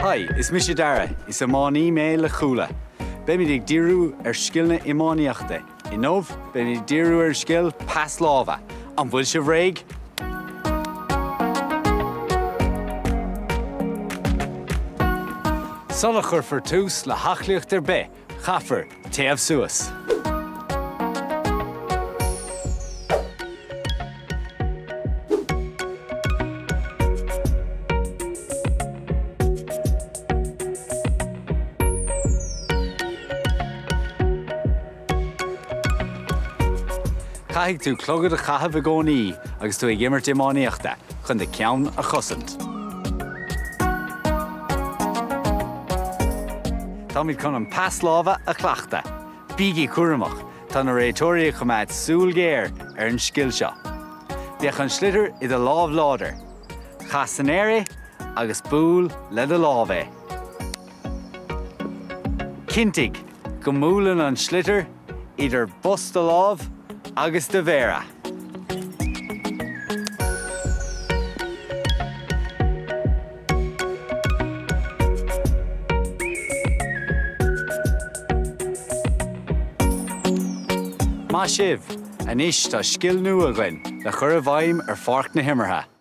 Hi, is mise Dara, is iománaí mé le Cuala. Beimid ag díriú ar scileanna iománaíochta. Inniu, beimid ag díriú ar an scil pas láimhe. An bhfuil sibh réidh? Sula chuirfear tús le haclaíocht ar bith, caithfear téamh suas. Caithfidh tú clogad a chaitheamh i gcónaí agus tú ag imirt iománaíochta chun do cheann a chosaint. Táimid chun an pas láimhe a chleachtadh. Bígí cúramach, tá na réiteoirí ag coimeád súil ghéar ar an scil seo. Bíodh an sliotar i do lámh láidir. Cas san aer é agus buail le do lámh é. Cinntigh go mbuaileann an sliotar idir bos do lámh agus do mhéara. Maith sibh! Anois tá scil nua againn le cur i bhfeidhm ar pháirc na himeartha.